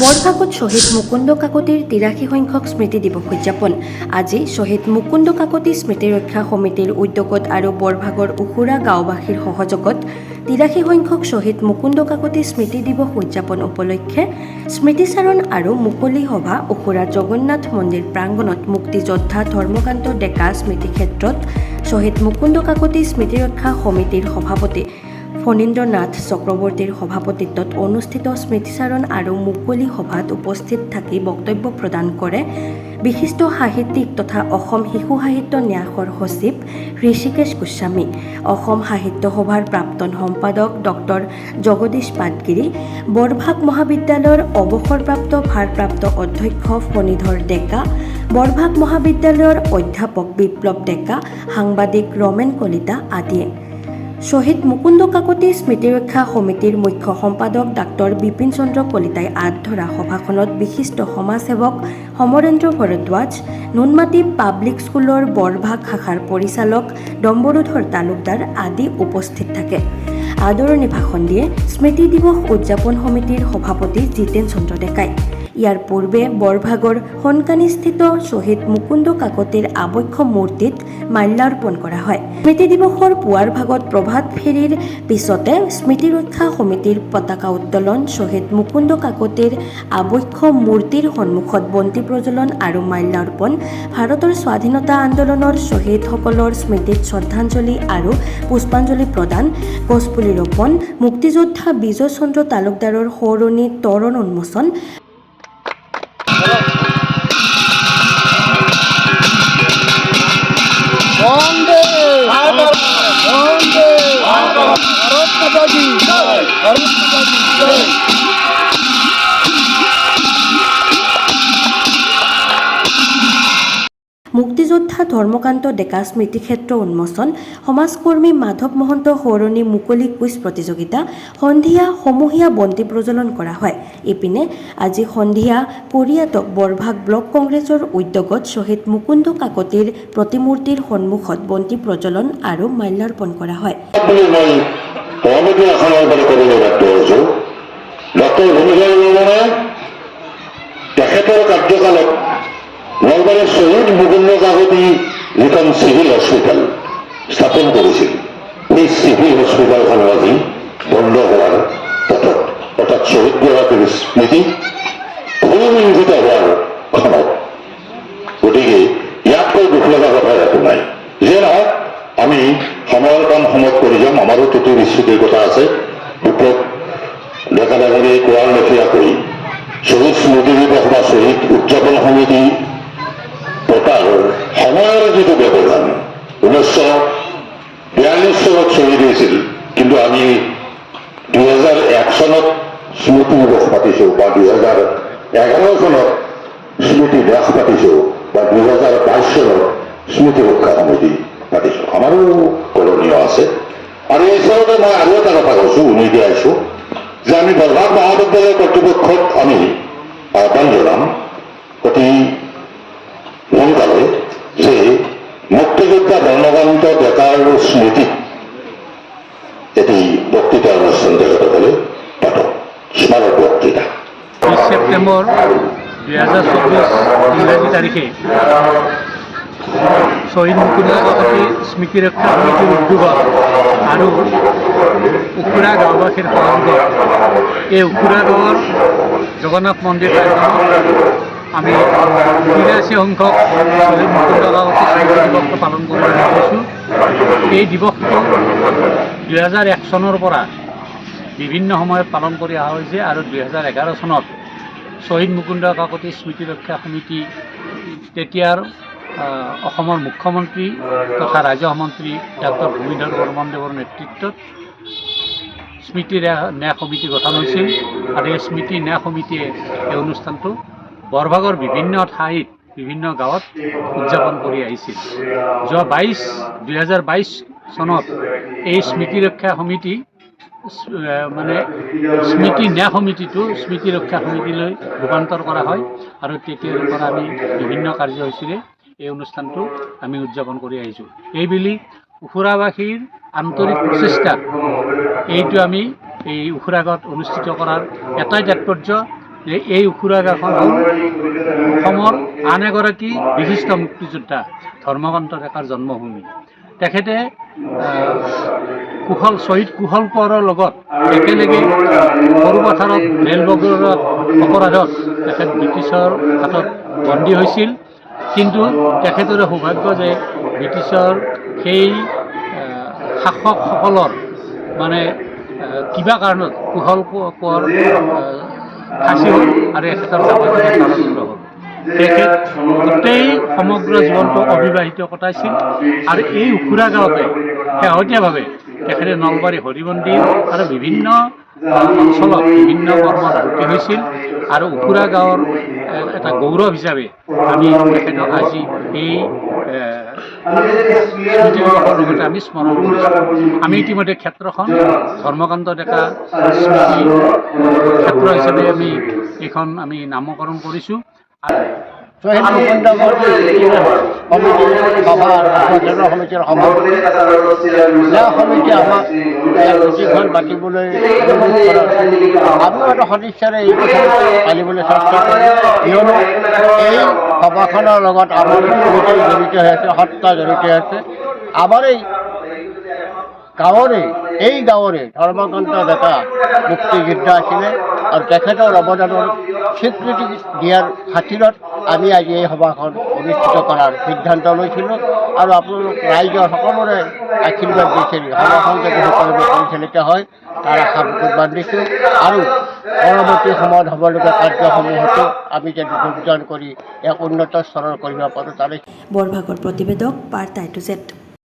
বৰভাগত শ্বহীদ মুকুন্দ কাকতিৰ 83 সংখ্যক স্মৃতি দিৱস উদযাপন। আজি শ্বহীদ মুকুন্দ কাকতি স্মৃতি ৰক্ষা সমিতিৰ উদ্যোগত আৰু বৰভাগৰ উখুৰা গাঁওবাসীৰ সহযোগত 83 সংখ্যক শ্বহীদ মুকুন্দ কাকতি স্মৃতি দিৱস উদযাপন উপলক্ষে স্মৃতিচাৰণ আৰু মুকলি সভা উখুৰা জগন্নাথ মন্দিৰ প্ৰাংগণত মুক্তিযোদ্ধা ধৰ্মকান্ত ডেকা স্মৃতি ক্ষেত্ৰত শ্বহীদ মুকুন্দ কাকতি স্মৃতিৰক্ষা সমিতিৰ সভাপতি ফণীন্দ্ৰ নাথ চক্ৰৱৰ্তীৰ সভাপতিত্বত অনুষ্ঠিত স্মৃতিচাৰণ আৰু মুকলি সভাত উপস্থিত থাকি বক্তব্য প্ৰদান কৰে বিশিষ্ট সাহিত্যিক তথা অসম শিশু সাহিত্য ন্যাসৰ সচিব হৃষিকেশ গোস্বামী, অসম সাহিত্য সভাৰ প্ৰাক্তন সম্পাদক ডক্টৰ জগদীশ পাটগিৰি, বৰভাগ মহাবিদ্যালয়ৰ অৱসৰপ্ৰাপ্ত ভাৰপ্ৰাপ্ত অধ্যক্ষ ফণীধৰ ডেকা, বৰভাগ মহাবিদ্যালয়ৰ অধ্যাপক বিপ্লৱ ডেকা, সাংবাদিক ৰমেন কলিতা আদিয়ে। শ্বহীদ মুকুন্দ কাকতি স্মৃতিৰক্ষা সমিতিৰ মুখ্য সম্পাদক ডাক্তৰ বিপিন চন্দ্ৰ কলিতাই আঁত ধৰা সভাখনত বিশিষ্ট সমাজসেৱক সমৰেন্দ্ৰ ভৰদ্বাজ, নুনমাটি পাব্লিক স্কুলৰ বৰভাগ শাখাৰ পৰিচালক ডম্বৰুধৰ তালুকদাৰ আদি উপস্থিত থাকে। আদৰণি ভাষণ দিয়ে স্মৃতি দিৱস উদযাপন সমিতিৰ সভাপতি জিতেন চন্দ্ৰ ডেকাই। ইয়াৰ পূৰ্বে বৰভাগৰ সোণকানিস্থিত শ্বহীদ মুকুন্দ কাকতিৰ আৱক্ষ মূৰ্তিত মাল্যাৰ্পণ কৰা হয়। স্মৃতি দিৱসৰ পুৱাৰ ভাগত প্ৰভাত ফেৰীৰ পিছতে স্মৃতিৰক্ষা সমিতিৰ পতাকা উত্তোলন, শ্বহীদ মুকুন্দ কাকতিৰ আৱক্ষ মূৰ্তিৰ সন্মুখত বন্তি প্ৰজ্বলন আৰু মাল্যাৰ্পণ, ভাৰতৰ স্বাধীনতা আন্দোলনৰ শ্বহীদসকলৰ স্মৃতিত শ্ৰদ্ধাঞ্জলি আৰু পুষ্পাঞ্জলি প্ৰদান, গছপুলি ৰোপণ, মুক্তিযোদ্ধা বিজয় চন্দ্ৰ তালুকদাৰৰ সোঁৱৰণী তোৰণ উন্মোচন, বন্দে বন্দে, ভাৰত মাতা কি জয়, ভাৰত মাতা কি জয়। মুক্তিযোদ্ধা ধৰ্মকান্ত ডেকা স্মৃতিক্ষেত্ৰ উন্মোচন, সমাজকৰ্মী মাধৱ মহন্ত সোঁৱৰণী মুকলি কুইজ প্ৰতিযোগিতা, সন্ধিয়া সমূহীয়া বন্তি প্ৰজ্বলন কৰা হয়। ইপিনে আজি সন্ধিয়া কৰিয়াটক বৰভাগ ব্লক কংগ্ৰেছৰ উদ্যোগত শ্বহীদ মুকুন্দ কাকতিৰ প্ৰতিমূৰ্তিৰ সন্মুখত বন্তি প্ৰজ্বলন আৰু মাল্যাৰ্পণ কৰা হয়। বুলি মই সভাপতি আসনৰ পৰা ক'বলৈ বাধ্য হৈছোঁ। ডক্টৰ ভূমিধৰ বৰ্মনে তেখেতৰ কাৰ্যকালত নলবাৰীৰ শ্বহীদ মুকুন্দ কাকতি যিখন চিভিল হস্পিটেল স্থাপন কৰিছিল, সেই চিভিল হস্পিটেলখনো আজি বন্ধ হোৱাৰ পথত, অৰ্থাৎ শ্বহীদগৰাকীৰ স্মৃতি ভূলুণ্ঠিত হোৱাৰ ক্ষণত। গতিকে ইয়াতকৈ দুখ লগা কথা একো নাই। যিয়ে নহওক, আমি সময়ৰ কাম সময়ত কৰি যাম। আমাৰো ত্ৰুটি বিচ্যুতিৰ কথা আছে। বিপ্লৱ ডেকা ডাঙৰীয়াই কোৱাৰ লেখীয়াকৈ শ্বহীদ স্মৃতি দিৱস বা শ্বহীদ উদযাপন সমিতি পতাৰ সময়ৰ যিটো ব্যৱধান, 1942 চনত শ্বহীদ হৈছিল, কিন্তু আমি 2001 চনত স্মৃতি দিৱস পাতিছোঁ বা 2011 চনত স্মৃতি দিৱস পাতিছোঁ বা 2022 চনত স্মৃতি ৰক্ষা সমিতি পাতিছোঁ। আমাৰো কৰণীয় আছে। আৰু এই চৰতে মই আৰু এটা কথা কৈছোঁ, উনুকিয়াইছোঁ যে আমি বৰভাগ মহাবিদ্যালয় কৰ্তৃপক্ষক আমি আহ্বান জনাম অতি সোনকালে যে মুক্তিযোদ্ধা ধৰ্মকান্ত ডেকাৰ স্মৃতিত এটি বক্তৃতা অনুষ্ঠান তেখেতসকলে পাতক, স্মাৰক বক্তৃতা। 20 ছেপ্টেম্বৰ 2024 ইংৰাজী তাৰিখে শ্বহীদ মুকুন্দ কাকতি স্মৃতিৰক্ষা সমিতিৰ উদ্যোগত আৰু উখুৰা গাঁওবাসীৰ সহযোগত এই উখুৰা গাঁৱৰ জগন্নাথ মন্দিৰ প্ৰাংগণত আমি 83 সংখ্যক শ্বহীদ মুকুন্দ কাকতি স্মৃতি দিৱসটো পালন কৰিবলৈ গৈছোঁ। এই দিৱসটো 2001 চনৰ পৰা বিভিন্ন সময়ত পালন কৰি অহা হৈছে আৰু 2011 চনত শ্বহীদ মুকুন্দ কাকতি স্মৃতি ৰক্ষা সমিতি তেতিয়াৰ অসমৰ মুখ্যমন্ত্ৰী তথা ৰাজহ মন্ত্ৰী ডাক্তৰ ভূমিধৰ বৰ্মনদেৱৰ নেতৃত্বত স্মৃতি ন্যাস সমিতি গঠন হৈছিল আৰু এই স্মৃতি ন্যাস সমিতিয়ে এই অনুষ্ঠানটো বৰভাগৰ বিভিন্ন ঠাইত, বিভিন্ন গাঁৱত উদযাপন কৰি আহিছিল। যোৱা 2022 চনত এই স্মৃতি ৰক্ষা সমিতি, মানে স্মৃতি ন্যাস সমিতিটো স্মৃতি ৰক্ষা সমিতিলৈ ৰূপান্তৰ কৰা হয় আৰু তেতিয়াৰ পৰা আমি বিভিন্ন কাৰ্যসূচীৰে এই অনুষ্ঠানটো আমি উদযাপন কৰি আহিছোঁ। এইবেলি উখুৰাবাসীৰ আন্তৰিক প্ৰচেষ্টাত এইটো আমি এই উখুৰা গাঁৱত অনুষ্ঠিত কৰাৰ এটাই তাৎপৰ্য। যে এই উখুৰা গাঁওখন হ'ল অসমৰ আন এগৰাকী বিশিষ্ট মুক্তিযোদ্ধা ধৰ্মকান্ত ডেকাৰ জন্মভূমি। তেখেতে শ্বহীদ কুশল কোঁৱৰৰ লগত একেলগে সৰুপথাৰত ৰেল বগৰৰ অপৰাধত তেখেত ব্ৰিটিছৰ হাতত বন্দী হৈছিল। কিন্তু তেখেতৰে সৌভাগ্য যে ব্ৰিটিছৰ সেই শাসকসকলৰ মানে কিবা কাৰণত কুশল কোঁৱৰ ফাঁচি হ'ল আৰু এখেতৰ কাৰাদণ্ড হ'ল। তেখেত গোটেই সমগ্ৰ জীৱনটো অবিবাহিত কটাইছিল আৰু এই উখুৰা গাঁৱতে শেহতীয়াভাৱে তেখেতে নলবাৰী হৰিমন্দিৰ আৰু বিভিন্ন অঞ্চলত বিভিন্ন কৰ্মত ব্ৰতী হৈছিল। আৰু উখুৰা গাঁৱৰ এটা গৌৰৱ হিচাপে আমি তেখেতক আজি এই স্মৃতি দিৱসৰ লগতে আমি স্মৰণ কৰিছোঁ। আমি ইতিমধ্যে ক্ষেত্ৰখন ধৰ্মকান্ত ডেকা স্মৃতি ক্ষেত্ৰ হিচাপে আমি এইখন আমি নামকৰণ কৰিছোঁ। শ্বহীদ মুকুন্দ সমিতি সভা, ভজন সমিতিৰ সভাপতি। জিলা সমিতিয়ে আমাক এই মিটিংখন মাতিবলৈ অনুৰোধ কৰাত আমিও এটা সদিচ্ছাৰে এই কথাটো পালিবলৈ চেষ্টা কৰিম, কিয়নো এই সভাখনৰ লগত আমাৰ সমিতি জড়িত হৈ আছে, সত্তা জড়িত হৈ আছে। আমাৰ এই গাঁৱৰে, এই গাঁৱৰে ধৰ্মকান্ত ডেকা মুক্তিযোদ্ধা আছিলে আৰু তেখেতৰ অৱদানৰ স্বীকৃতি দিয়াৰ খাতিৰত আমি আজি এই সভাখন অনুষ্ঠিত কৰাৰ সিদ্ধান্ত লৈছিলোঁ। আৰু আপোনালোক ৰাইজৰ সকলোৰে আশীৰ্বাদ বিচাৰি সভাখন যাতে সুকলমে পৰিচালিত হয়, তাৰ আশা বুকুত বান্ধিছোঁ আৰু পৰৱৰ্তী সময়ত হ'বলগীয়া কাৰ্যসমূহতো আমি যাতে যোগদান কৰি এক উন্নত স্তৰৰ কৰিব পাৰোঁ, তাৰে বৰভাগৰ প্ৰতিবেদক, বাৰ্তা এ টু জেড।